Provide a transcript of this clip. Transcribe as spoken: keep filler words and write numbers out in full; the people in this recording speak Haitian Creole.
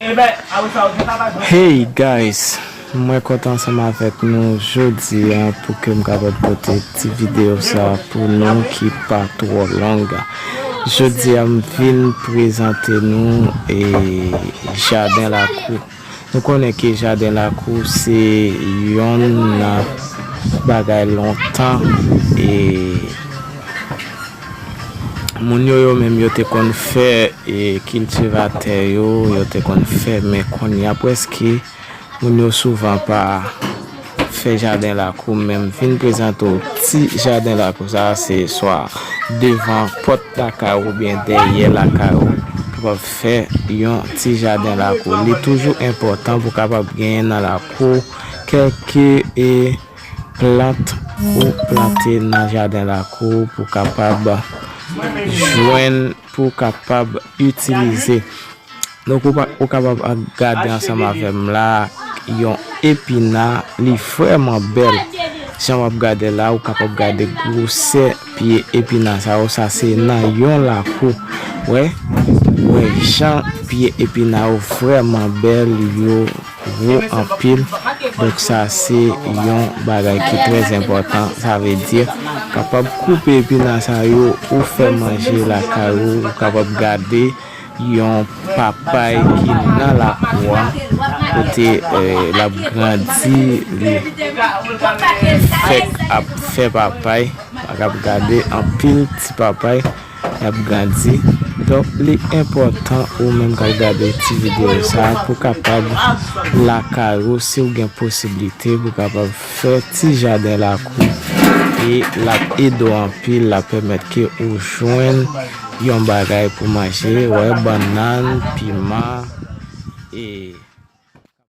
Hey guys, mwen kontan ansanm avèk nou jodi a pou ke m kapab pote ti videyo sa pou nou ki pa twò long. Jodi a m vin prezante nou e jaden lakou. Nou konnen ke jaden lakou se yonn nan bagay lontan e moun yo yo menm yo te konn fè e kiltivatè yo, yo te konn fè, men kounye a prèske moun yo souvan pa fè jaden lakou. Men m vin prezante w ti jaden lakou sa, se swa devan pòt lakay ou oubyen dèyè lakay ou, kapab fè yon ti jaden lakou. Li toujou enpòtan pou kapab genyen nan lakou kèlke e plant ou plante nan jaden lakou pou kapab jwenn, pou kapab itilize. Donk, ou, pa- ou kapab gade ansanm avè m la, yon epina, li vrèman bèl. Jan w ap gade la, ou kapab gade gwosè pye epina sa yo, sa se nan yon lakou. Wè, wè, jan pye epina yo vrèman bèl, yo gwo anpil. Donk, sa se yon bagay ki trè enpòtan. Sa vle di, kapab koupe epina sa yo, ou fè manje lakay ou, ou kapab gade yon papay ki nan lakou a, kote eh, l ap grandi, li fèk ap fè papay, ak ap gade anpil ti papay, l ap grandi. Donk, li enpòtan ou menm k ap gade ti videyo sa a pou kapab lakay ou, si w gen posiblite pou kapab fè ti jaden lakou, e l ap ede w anpil, l ap pèmèt ke ou jwenn yon bagay pou manje, wè, bannann, piman, e